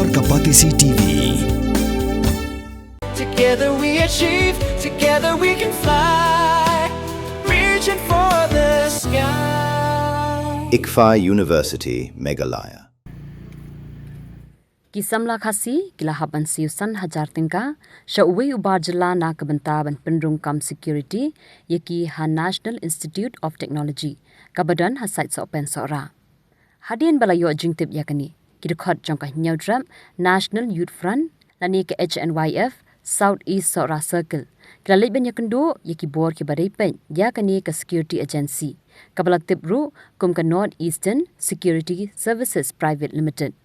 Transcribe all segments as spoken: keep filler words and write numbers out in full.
Kapatisi T V. Together we achieve, together we can fly, reaching for the sky. ICFAI University, Meghalaya. Ki samla Khasi ki la hap ban siew san hajar tyngka sha uwei u bar jylla na ka bynta ban pynrung kam security ïa ki ha National Institute of Technology kaba don ha Sait Sohpen Sohra. Hadien ba la ïoh jingtip ïa kane, ki dkhot jong ka Hynñiewtrep National Youth Front lane ka H N Y F South East Sohra Circle ki la leit ban ïakynduh ïa ki bor kiba dei peit ïa kane ka security agency kaba la tip ruh kum ka North Eastern Security Services Private Limited.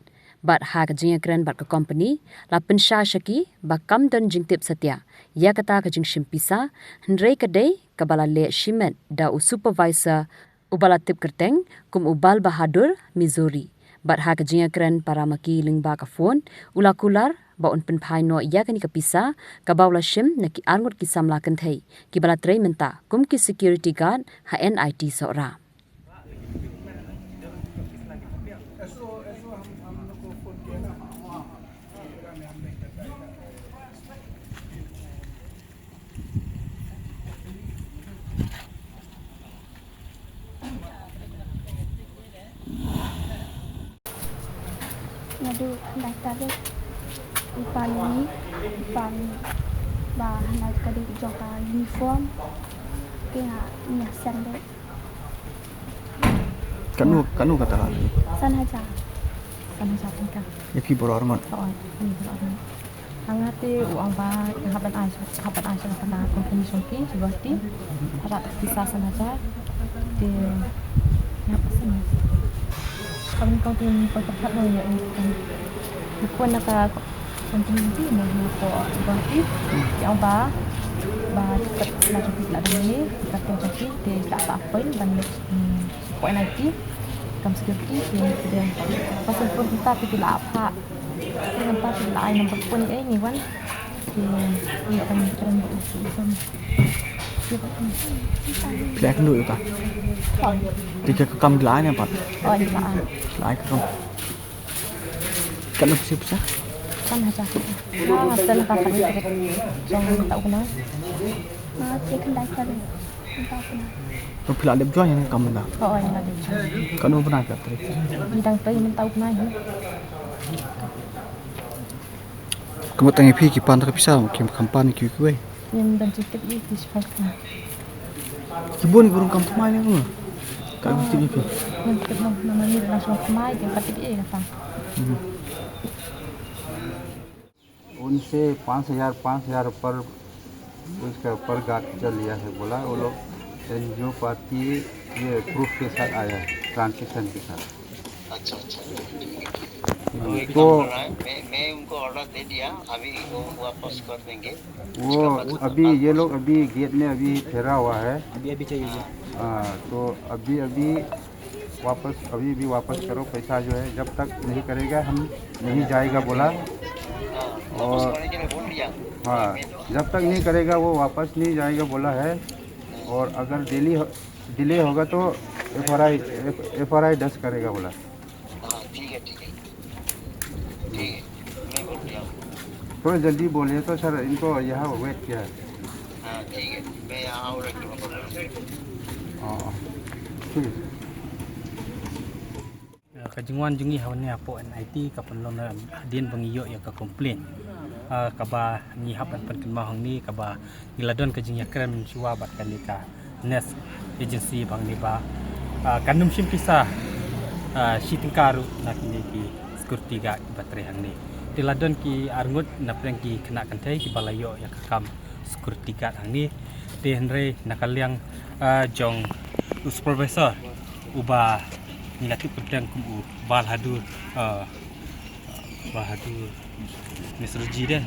Bad ha ka jingïakren bad ka company, la pynshai sha ki ba kam don jingtip satia ïa kata ka jingshim pisa, hynrei ka dei kaba la leh shimet da u supervisor uba la tip kyrteng kum u Bal Bahadur Mizori. Bad ha ka jingïakren para ma ki lyngba ka phone, u la kular ba un pynphai noh ïa kane ka pisa kaba u la shim na ki arngut ki samla kynthei kiba la trei mynta kum ki security guard ha N I T Sohra. Nga duh khyndai tarik, u pan ni, u pan ba hynrei ka dei jong ka uniform. Ke nga ïa send deh. Kano, kano kata la? San hajar. San hajar tyngka. Ïa phi baroh arngut? Hooid, ïa phi baroh arngut. Hangta te u ong ba hap ban ai, hap ban ai sha ka company jong ki, jong ki. Hap ban pisa san hajar. Te, ïa, pisa. Kami kong tu ni kong terhad no ïa, ïa, ïa, kuan na ka company ni, ni ko jong ki. Ïa, ong ba, ba kat na jong ki la dei ni, kat jong ki, te la pa point ban, hmm, point I T, kam security, te, te, pas phone kita, te la pa. Nampa ki la ai number phone ïa ngi wan. Ki ïoh ban kren bad u Shu Sam. Phi la ïakynduh ïa ka? Hooid. Te ka kam ki la ai ne pat? Hooid, ki la ai. Ki la ai ka kam. Katno pisa? San hajar. Ah, san hajar. Jong ta u kena. Ma, te khyndai tarik. To phi la dep join ïa ka kam mynta? Hooid, nga la dep join. Katno bnai phi la trei? Ngi dang trei mynta u bnai hi. Kumno tang ïa phi, ki pan da ka pisa, ki kham pan ïa kiwei kiwei? Ngim don jingtip ïa ki shuwa. Ki bun ki rung kam thymmai ne kumno? Ka tip ïa phi? Ngim tip mo, namar ngi la shu thymmai, ngim pat tip ïa kata. Hmm. उनसे पाँच हज़ार, पाँच हज़ार पर उसका पर गार्ड का लिया है, बोला वो लोग एनजीओ पार्टी ये प्रूफ के साथ आया है, ट्रांसैक्शन के साथ। अच्छा, अच्छा, ठीक है, ठीक है। तो ये तो काम कर रहा है, मैं, मैं उनको ऑर्डर दे दिया, अभी वो वापस कर देंगे। वो उसका बाद अभी ये वापस लोग अभी गेट में अभी ठहरा हुआ है। अभी, अभी चाहिए। हाँ, तो अभी, अभी वापस, अभी भी वापस करो पैसा जो है, जब तक नहीं करेगा हम नहीं जाएगा बोला। हाँ, वापस और करने के लिए बोल दिया। हाँ, जब तक नहीं करेगा वो वापस नहीं जाएगा बोला है। और अगर डिले हो, डिले होगा तो एफआरआई, एफ, एफआरआई दर्ज करेगा बोला। हाँ, ठीक है, ठीक है। ठीक है, मैं बोल दिया। थोड़ा जल्दी बोलिए तो सर, इनको यहाँ वेट किया है। हाँ, ठीक है, मैं यहाँ और एक बोल रहा हूँ। हाँ, ठीक है। Ka jingwan jong ngi ha une hapoh NIT ka pynlong na hadien ba ngi ïoh ïa ka complaint, ah, kaba ngi hap ban pynkynmaw hangne, kaba ngi la don ka jingïakren mynshuwa bad kane ka NEST agency ba hangne ba, ah, kan ym shim pisa, ah, shi tyngka ruh na kine ki security guard kiba trei hangne. Te la don ki arngut na pdeng ki khynnah kynthei kiba la ïoh ïa ka kam security guard hangne. Te hynrei na ka liang, ah, jong u supervisor uba ngi la tip kyrteng kum u Balhadur, ah, Bahadur Misroji deh.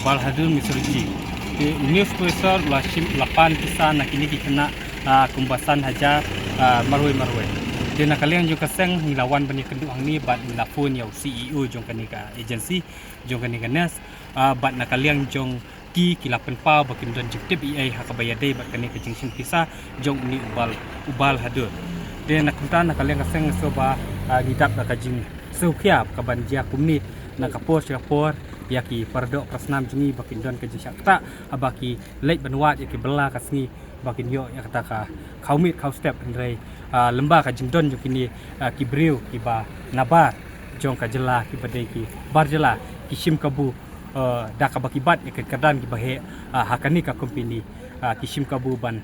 Balhadur Misroji. Te une u supervisor u la shim, u la pan pisa na kine ki khynnah, ah, kumba san hajar, ah, marwei marwei. Te na ka liang jong ka seng ngi la wan ban ïakynduh hangne bad ngi la phone ïa u CEO jong kane ka agency, jong kane ka NEST, ah, bad na ka liang jong ki, ki la pynpaw ba kim don jingtip ei ei ha kaba ïadei bad kane ka jingshim pisa jong une u Bal, u Balhadur. Te na kumta na ka liang ka seng nga sngew ba, ah, ngi dap da ka jingsngewkhia kaban jia kumne, Na ka por sha ka por, ïa ki paradoh parasnam jong ngi ba kin don ka jingshah ktah, haba ki leit ban wad ïa ki bylla ka sngi, ba kin ïoh ïa kata ka khawmit khawstep. Hynrei, ah, lyngba ka jingdon jong kine, ah, ki briew kiba nabar jong ka jylla, kiba dei ki bar jylla, ki shim kabu, ah, da kaba ki bat ïa ki kyrdan kiba heh, ah, ha kane ka company, ah, ki shim kabu ban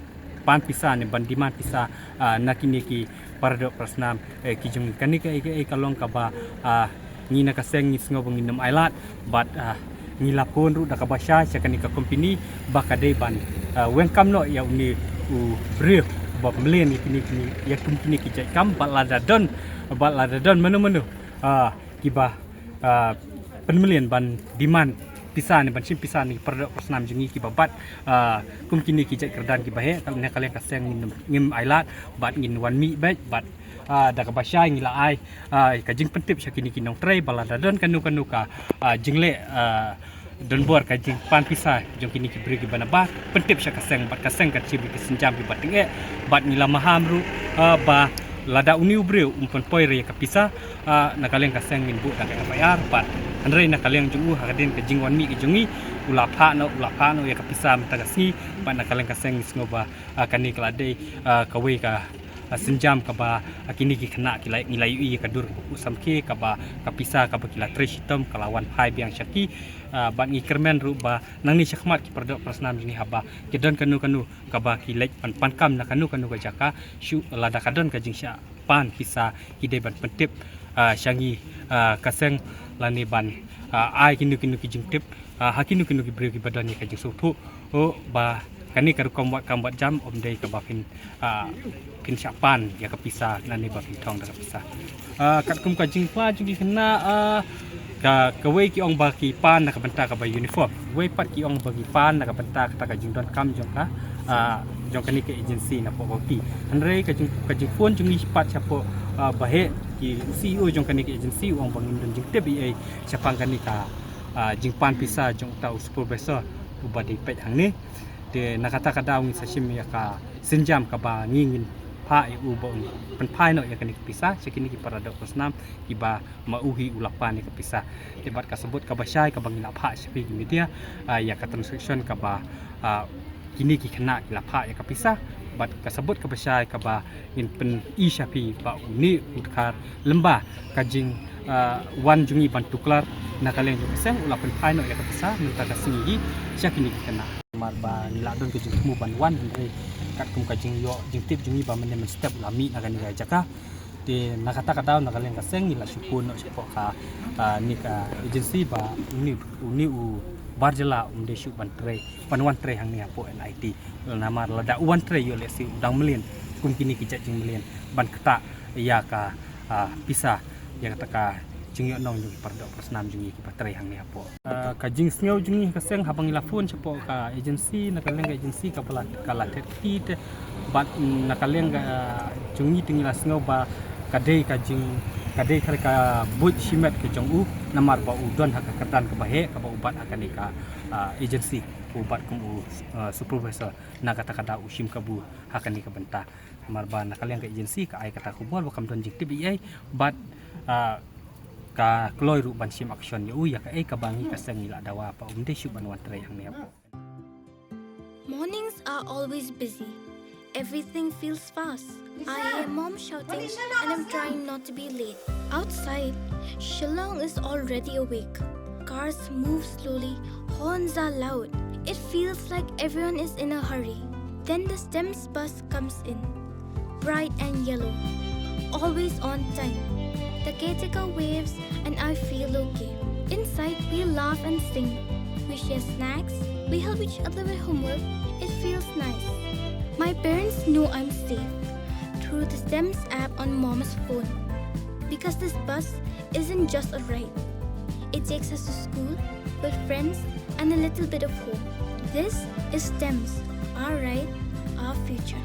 pan pisa ne ban demand pisa, ah, na kine ki paradoh parasnam, eh, ki jong ngi. Kane ka, eh, ka long kaba, ah, ngi na ka seng ngi sngew ba ngin ym ailad, bad, ah, ngi la phone ruh da kaba shai sha kane ka company ba ka dei ban, ah, weng kam noh ïa une u briew ba mlien ïa kine, kine, ïa kum kine ki jait kam, bad lada don, bad lada don mano mano, ah, kiba, ah, pynmlien ban demand pisa ne ban shim pisa na ki paradoh parasnam jong ngi kiba bat, ah, kum kine ki jait kyrdan kiba heh, na ka liang ka seng ngin, ngim ailad, bad ngin wan mih beit, bad, ah, da kaba shai ngi la ai, ah, ka jingpyntip sha kine ki nongtrei ba lada don kano kano ka, ah, jingleh, ah, donbor ka jingpan pisa jong kine ki briew kiba nabar, pyntip sha ka seng, bad ka seng kan shim ïa ki sienjam kiba tyngeh, bad ngi la maham ruh, ah, ba lada une u briew um pynpoi re ïa ka pisa, ah, na ka liang ka seng ngin buh da ka F I R, bad hynrei na ka liang jong u ha ka dien ka jingwan mih ka jong ngi, u la phah noh, u la phah noh ïa ka pisa mynta ka sngi, bad na ka liang ka seng ngi sngew ba, ah, kane ka la dei, ah, kawei ka, ah, sienjam kaba, ah, kine ki khynnah ki la, ngi la ïohi ïa ka dur kaba khuh samrkhie, kaba ka pisa kaba ki la trei shitom ka la wan phai biang sha ki, ah, bad ngi kyrmen ruh ba nangne shakhmat ki paradoh parasnam jong ngi haba ki don kano kano kaba ki leit ban pan kam na kano kano ka jaka, shu lada ka don ka jingshah pan pisa ki dei ban pyntip, ah, sha ngi, ah, ka seng lane ban, ah, ai kino kino ki jingtip, ah, ha kino kino ki briew kiba don ïa ka jingsngewthuh, oh, ba kane ka rukom wad kam wad jam ym dei kaba phin, ah, phin shah pan ïa ka pisa lane ba phin thong da ka pisa. Ah, katkum ka jingpla jong ki khynnah, ah, ka, kawei ki ong ba ki pan na ka bynta kaba uniform. Wei pat ki ong ba ki pan na ka bynta kata ka jingdonkam jong ka, ah, jong kane ka agency na Pokoti. Hynrei ka jing, ka jingphone jong ngi pat shapoh, ah, ba heh ki C E O jong kane ka agency u ong ba ngim don jingtip ei ei shaphang kane ka, ah, jingpan pisa jong uta u supervisor uba dei peit hangne. Te na kata ka daw ngi sa shim ïa ka sienjam kaba ngi ngin phah ïa u ba un pynphai noh ïa kane ka pisa sha kine ki paradoh parasnam kiba ma u hi u la pan ïa ka pisa. Te bad ka sabut kaba shai kaba ngi la phah sha phi ki media, ah, ïa ka transaction kaba, ah, kine ki khynnah ki la phah ïa ka pisa, bad ka sabut kaba shai kaba ngin pyni sha phi ba une u dkhar lyngba ka jing, ah, wan jong ngi ban tuklar na ka liang jong ka seng u la pynphai noh ïa ka pisa mynta ka sngi hi sha kine ki khynnah. Namar ba ngi la don ka jingthmu ban wan, hynrei katkum ka jingïoh jingtip jong ngi ba mynne mynstep u la mih na kane ka jaka. Te na kata ka daw na ka liang ka seng ngi la shu phone noh shapoh ka, ah, ne ka agency ba une, une u bar jylla um dei shuh ban trei, ban wan trei hangne hapoh N I T. Namar lada u wan trei ïoh lehse u dang mlien kum kine ki jait jingmlien ban ktah ïa ka, ah, pisa, ïa kata ka jingïohnong jong ki paradoh parasnam jong ngi kiba trei hangne hapoh. Ah, ka jingsngew jong ngi ka seng haba ngi la phone shapoh ka agency, na ka liang ka agency kaba la, ka la thet kti te, bad, mm, na ka liang ka, ah, jong ngi te ngi la sngew ba ka dei ka jing, ka dei ka, ka buit shimet ka jong u, namar ba u don ha ka kyrdan kaba heh kaba u bat ha kane ka, ah, agency, u bat kum u, ah, supervisor. Na kata ka daw u shim kabu ha kane ka bynta. Namar ba na ka liang ka agency ka ai kata khubor ba kam don jingtip ei ei, bad, ah, ka kloi ruh ban shim action ïa u ïa kaei kaba ngi ka seng ngi la dawa ba um dei shuh ban wan trei hangne hapoh. Mornings are always busy. Everything feels fast. I hear mom shouting and I'm trying not to be late. Outside, Shillong is already awake. Cars move slowly, horns are loud. It feels like everyone is in a hurry. Then the STEMS bus comes in, bright and yellow, always on time. The caretaker waves and I feel okay. Inside, we laugh and sing. We share snacks. We help each other with homework. It feels nice. My parents know I'm safe through the STEMS app on mom's phone. Because this bus isn't just a ride. It takes us to school, with friends, and a little bit of home. This is STEMS, our ride, our future.